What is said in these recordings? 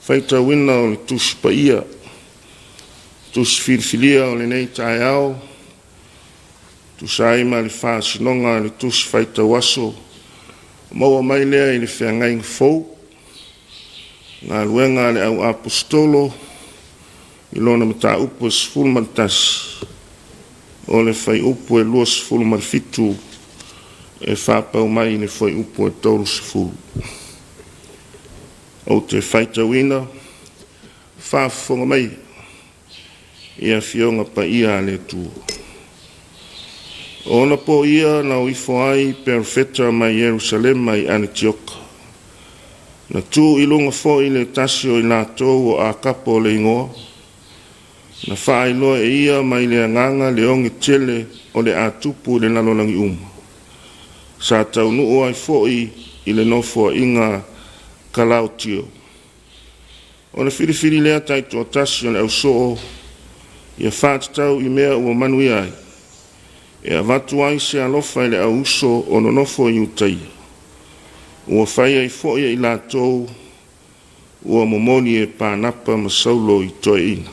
Faitauina o le Tusi Paia, Tusi Filifilia o lenei taeao, tusa ai ma le faasinoga a le Tusi Faitau Aso, maua mai lea i le Feagaiga Fou, Galuega a le Au Aposetolo i lona mataupu e 11, o le fuaiupu e 27 e faapau mai i le fuaiupu e 30. Ou te faitauina, faafofoga mai i Afioga Paia a le Atua. O ona po ia na o ifo ai perofeta mai Ierusalema i Anetioka. Na tu i luga foi le tasi o i latou o Akapo le igoa, na faailoa e ia mai le agaga le oge tele o le a tupu i le lalolagi uma. Sa taunuu ai foi i le nofoaiga Kalaotio. Ona filifili lea taitoatasi o le ausoo ia faatatau i mea ua manuia ai, e avatu ai se alofa i le au uso o nonofo i Iutaia. Ua fai ai foi e i latou ua momoli e Panapa ma Saulo i toeaiina.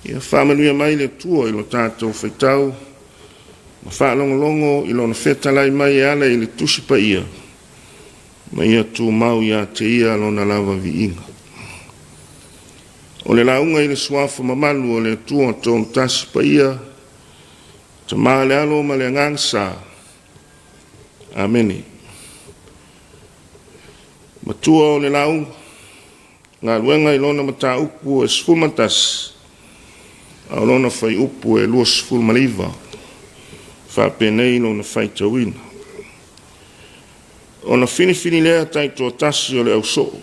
Ia faamanuia mai le Atua i lo tatou faitau ma faalogologo i Lona fetalai mai e ala i le Tusi Paia, ma ia tumau ia te Ia Lona lava viiga. O le lauga i le Suafa mamalu o le Atua Toatasi Paia, Tama le Alo ma le Agaga Sa. Amene. Matua o le lauga, galuega i lona mataupu e 11, a o lona fuaiupu e 29, faapenei lona faitauina. Ona filifili lea taitoatasi o le ausoo,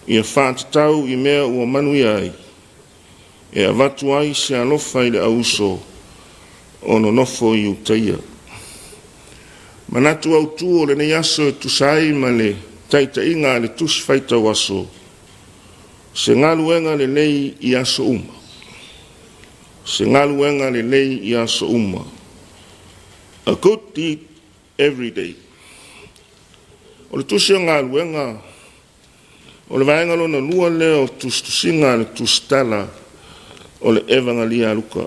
ia faatatau i mea ua manuia ai, e avatu ai se alofa i le auuso o nonofo i Iutaia. Manatu autu o lenei aso e tusa ai ma le taitaiga a le Tusi Faitau Aso, se galuega lelei i aso uma. Se galuega lelei i aso uma. A good deed every day. O le tusi o galuega, o le vaega lona lua lea o tusitusiga a le tusitala o le Evagalia a Luka.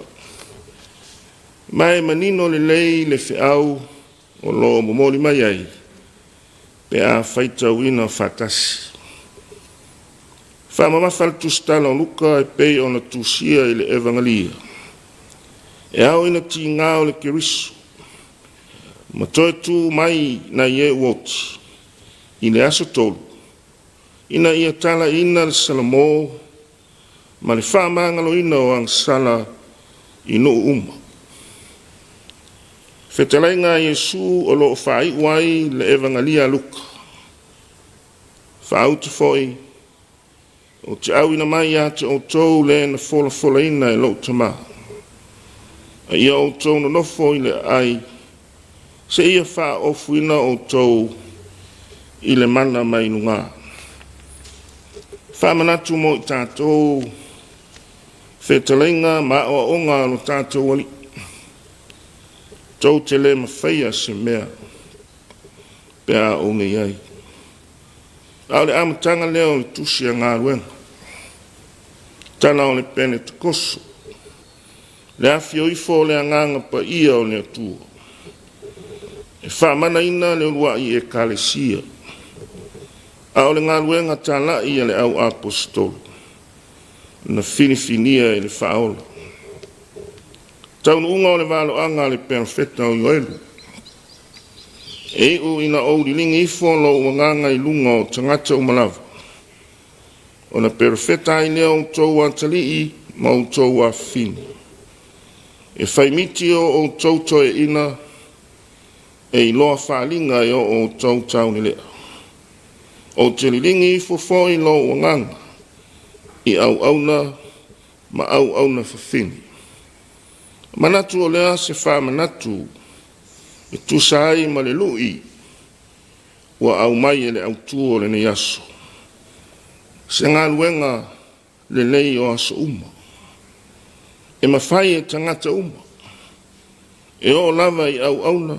Ma e manino lelei le feau o lo o momoli mai ai pe a faitauina faatasi. Faamamafa le tusitala o Luka e pei ona tusia i le Evagalia. E ao ina tiga o le Keriso ma toe tu mai nai e ua oti i le aso tolu, ina ia talaina le salamo ma le faamagaloina o agasala i nuu uma. Fetalaiga a Iesu o lo o faaiu ai le Evagalia a Luka. Faautu foi, ou te auina mai ia te outou le na folafolaina e lou Tama. A ia outou nonofo i le aai, seia faaofuina outou i le mana mai luga. Faamanatu mo i tatou fetalaiga ma aoaoga a lo tatou Alii. Tou te le mafaia se mea pe a ou nei ai. A o le amataga lea o le tusi a galuega. Tala o le Penetekoso, le afio ifo o le agaga paia o le Atua, e faamanaina le uluai ekalesia, a o le galuega talai a le au aposetolo, na filifilia e le faaola. Taunuuga o le valoaga a le perofeta o Ioelu. E iu ina ou liligi ifo lou agaga i luga o tagata uma lava, ona perofeta ai lea o outou atalii ma outou afafine. E faimiti o outou toeaiina, e iloa faaaliga e o outou taulelea. Ou te liligi ifo foi lou agaga i auauna ma auauna fafine. Manatu o lea se faamanatu e tusa ai ma le lui ua aumai e le autu o lenei aso. Se galuega lelei o aso uma. E mafai e tagata uma, e oo lava i auauna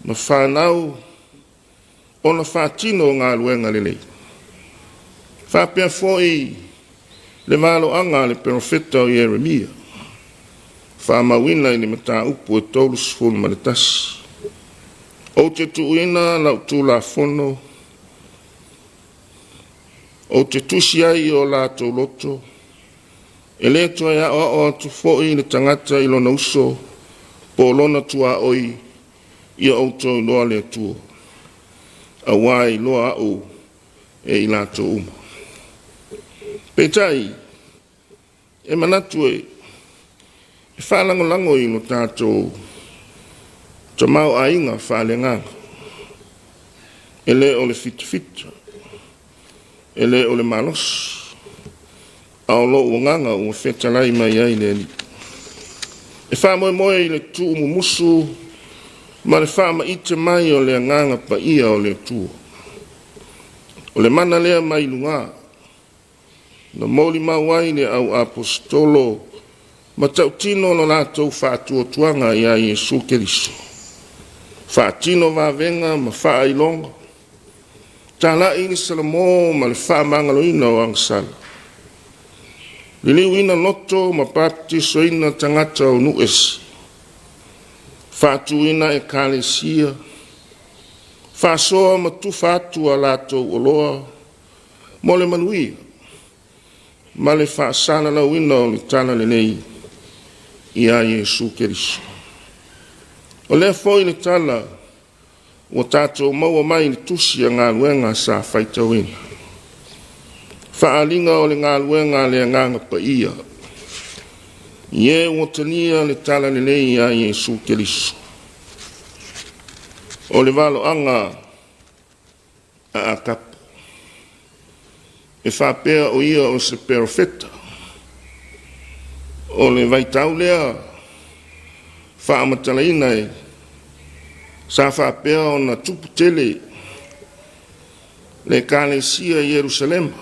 ma fanau ona faatino galuega lelei. Faapea foi le valoaga a le perofeta o Ieremia, faamauina i le mataupu e 31. Ou te tuuina lau Tulafono, ou te tusi ai i o latou loto, e le toe aoao atu foi le tagata i lona uso po o lona tuaoi, ia outou iloa le Atua, auā e iloa au e i latou uma. Peitai, e manatu e faalagolago i lo tatou tamaoaiga faaleagaga, e le o le fitafita, e le o le malosi, a o lou agaga ua fetalai mai ai le Alii. E faamoemoe i le tuumumusu ma le faamaite mai o le Agaga Paia o le Atua. O le mana lea mai luga, na molimau ai le au aposetolo ma tautino lo latou faatuatuaga ia Iesu Keriso, faatino vavega ma faailoga, talai le salamo ma le faamagaloina o agasala, liliuina loto ma papatisoina tagata o nuu ese, faatuina ekalesia, faasoa ma tufa atu a latou oloa mo le manuia ma le faasalalauina o le Talalelei ia Iesu Keriso. O lea foi le tala ua tatou maua mai i le tusi a galuega sa faitauina. Faaaliga o le galuega a le Agaga Paia, i e ua talia le Talalelei ia Iesu Keriso. O le valoaga a Akapo, e faapea o ia o se perofeta. O le vaitau lea faamatalaina e sa faapea ona tupu tele le ekalesia i Ierusalema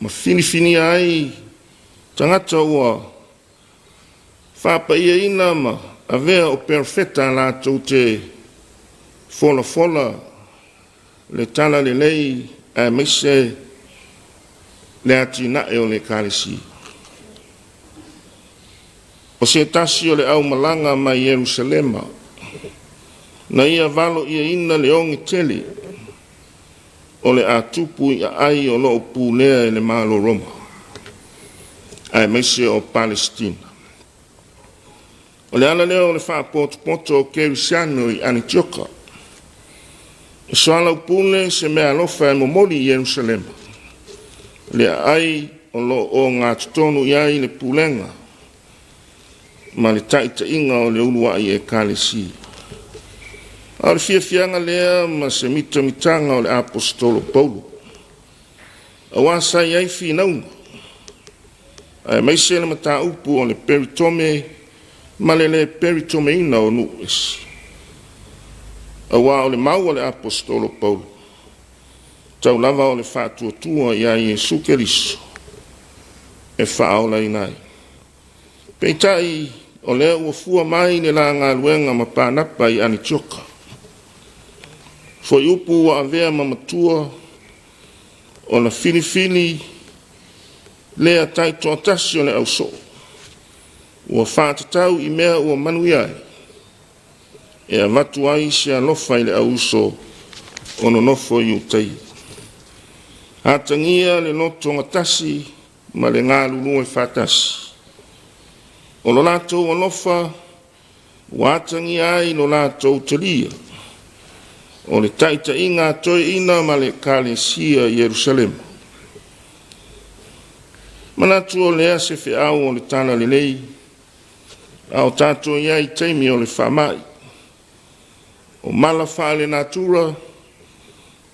ma filifilia ai tagata ua faapaiaina ma avea o perofeta latou te folafola le Talalelei aemaise le atinae o le ekalesia. O se tasi o le aumalaga mai Ierusalema, na ia valoiaina le oge tele o le a tupu i aai o lo o pulea e le Malo Roma, aemaise o Palesitina. O le ala lea o le faapotopoto o Kerisiano i Anitioka, e soalaupule se meaalofa e momoli i Ierusalema, le aai o lo o ogatotonu i ai le pulega ma le taitaiga o le uluai ekalesia. A o le fiafiaga lea ma se mitamitaga o le aposetolo Paulo, auā sa i ai finauga, aemaise le mataupu o le peritome ma le le peritomeina o nuu ese. Auā o le mau a le aposetolo Paulo, tau lava o le faatuatua ia Iesu Keriso e faaolaina ai. Peitai, o lea ua fua mai le la galuega ma Panapa i Anitioka. Fuaiupu ua avea ma matua ona filifili lea taitoatasi o le ausoo, ua faatatau i mea ua manuia ai, e avatu ai se alofa i le auuso o nonofo i Iutaia. Atagia le lotogatasi ma le galulue faatasi. O lo latou alofa ua atagia ai lo latou talia o le taitaiga a toeaiina ma le ekalesia i Ierusalema. Manatu o lea se feau o le Talalelei, a o tatou i ai i taimi o le faamai, o mala faalenatura,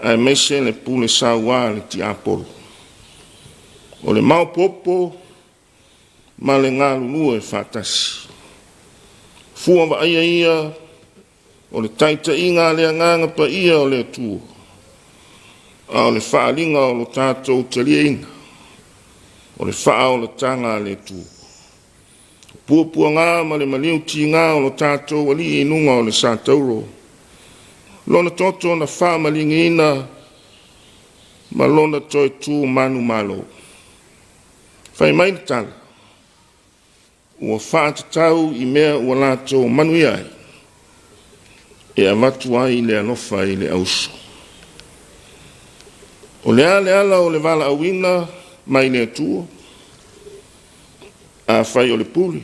aemaise le pule saua a le tiapolo. O le maopoopo ma le galulue faatasi. Fua vaaia ia o le taitaiga a le Agaga Paia o le Atua, a o le faaaliga o lo tatou taliaina, o le faaolataga a le Atua. Puapuaga ma le maliu tiga o lo tatou Alii i luga o le satauro, lona toto na faamaligiina ma lona toe tu manumalo. Fai mai le tala, ua faatatau i mea ua latou manuia ai, e avatu ai le alofa i le auso. O le a le ala o le valaauina mai le Atua? Afai o le pule,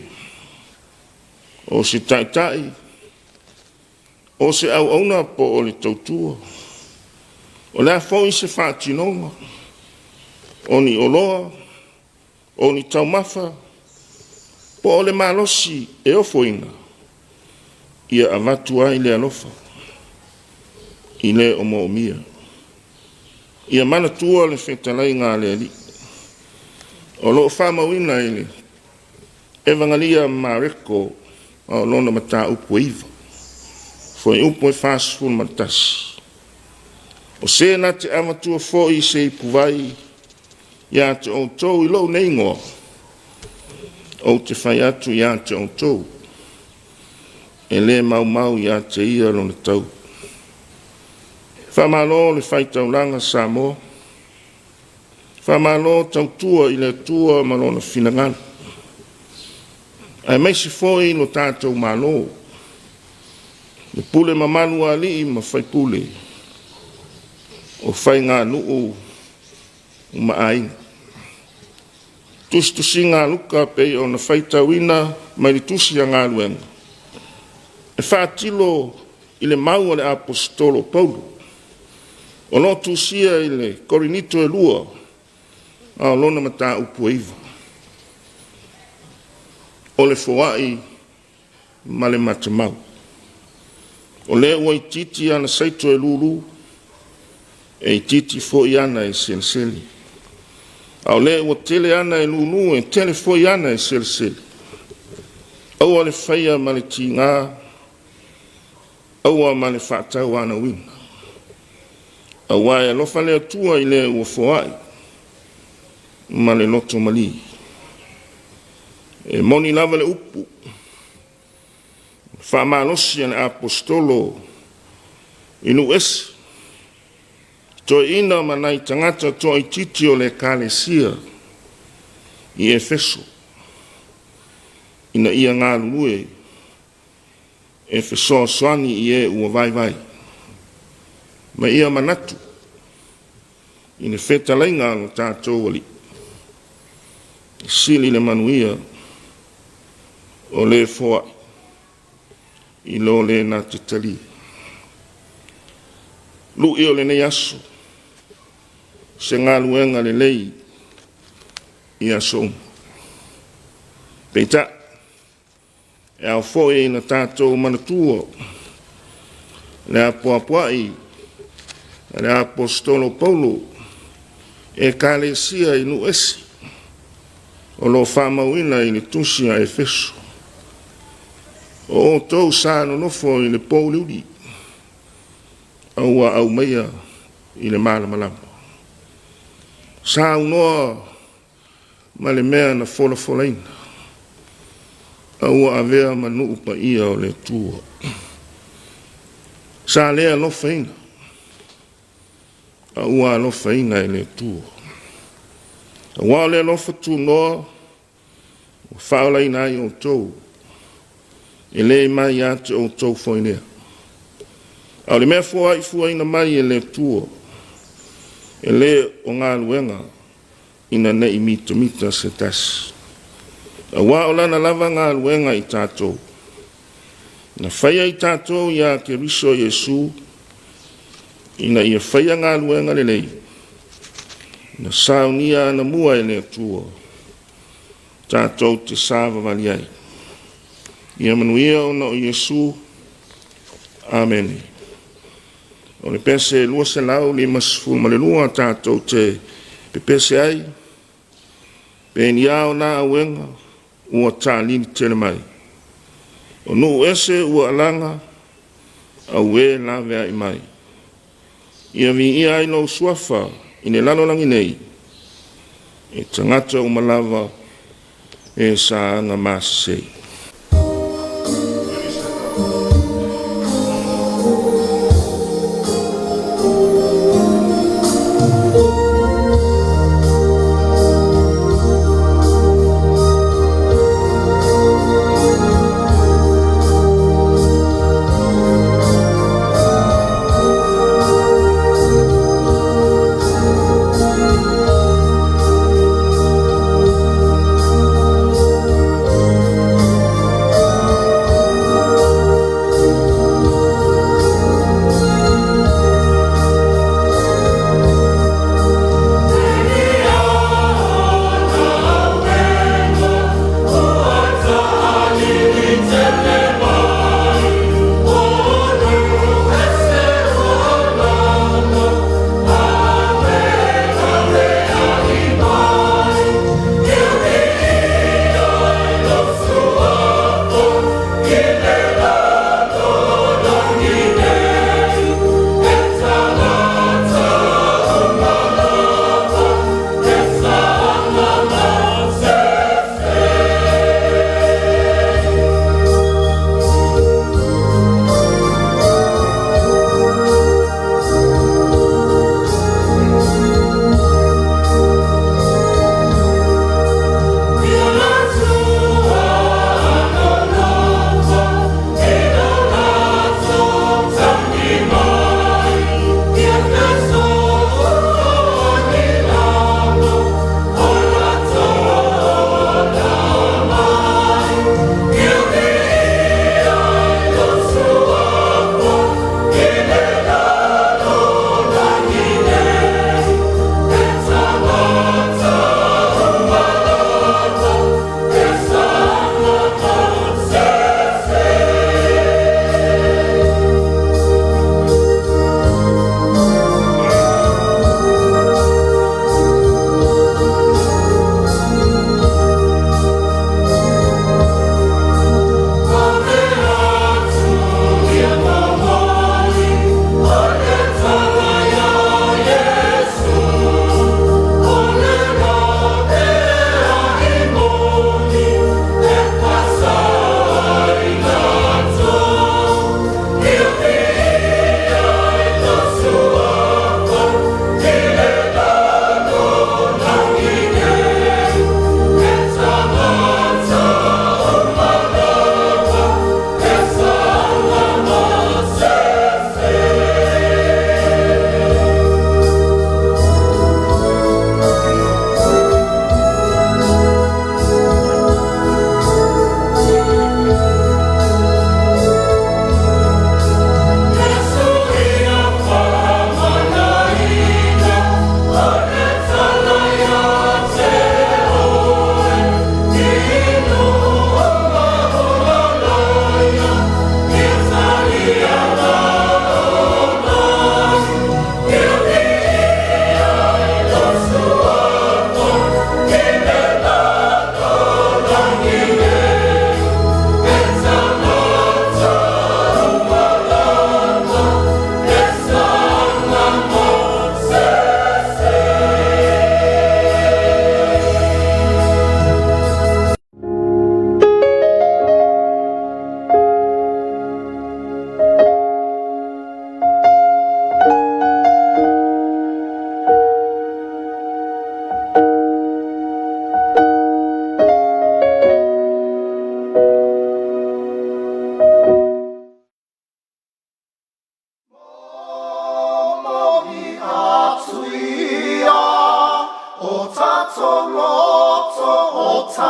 o se taitai, o se auauna po o le tautua, o le a foi se faatinoga, o ni oloa, o ni taumafa, po o le malosi e ofoina, ia avatu ai le alofa i le o moomia. Ia manatua le fetalaiga a le Alii, o lo o faamauina i le Evagalia a Mareko a o lona mataupu e 9, fuaiupu e 41. O se na te avatua foi se ipuvai ia te outou i lou nei igoa, ou te fai atu ia te outou, e le maumau ia te ia lona tau. Faamalo le faitaulaga Samoa, faamalo tautua i le Atua ma Lona finagalo, aemaise foi lo tatou Malo, le pule mamalu a alii ma faipule o faiganuu ma aiga. Tusitusiga a Luka pei ona faitauina mai le Tusi a Galuega, e faatilo i le mau a le Aposetolo Paulo, o lo o tusia i le Korinito e 2, a o lona mataupu e 9. O le foai ma le matamau. O lea ua itiiti ana saito e lulu, e itiiti foi ana e selesele. A o lea ua tele ana e lulu, e tele foi ana e selesele. Aua le faia ma le tiga, aua ma le faatauanauina. Aua e alofa le Atua i le ua foai ma le loto mali. E moni lava le upu faamalosi a le Aposetolo i nuu ese, toeaina ma nai tagata toaitiiti o le Ekalesia i Efeso, ina ia galulue e fesoasoani i e ua vaivai, ma ia manatu i le fetalaiga a lo tatou Alii, e sili le manuia o le foai i lo le na te talia. Lu'i o lenei aso, se galuega lelei i aso uma. Peitai, e ao foi ina tatou manatua le apoapoai a le Aposetolo Paulo e Ekalesia i nuu ese, o lo o faamauina i le tusi a Efeso. O outou sa nonofo i le pouliuli, a ua aumaia i le malamalama. Saunoa ma le mea na folafolaina, a ua avea ma nuu paia o le Atua. Sa le alofaina, a ua alofaina e le Atua. Aua o le alofa tunoa ua faaolaina ai outou, e le mai ia te outou foi lea. A o le mea foaifuaina mai e le Atua, e le o galuega ina nei mitamita se tasi. Aua o lana lava galuega i tatou, na faia i tatou ia Keriso Iesu, ina ia faia galuega lelei, na saunia anamua e le Atua, tatou te savavali ai. Ia manuia ona o Iesu. Amene. O le pese 252 tatou te pepese ai, pe ni ao na auega ua tālili tele mai. O nuu ese ua alaga, auē laveai mai. Ia viia ai lou suafa i le lalolagi nei, e tagata uma lava e sa aga masesei.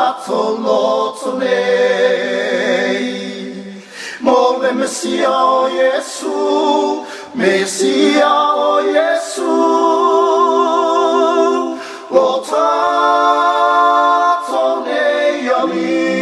tatou loto nei mo le Mesia o Iesu, Mesia o Iesu, lo tatou nei Alii.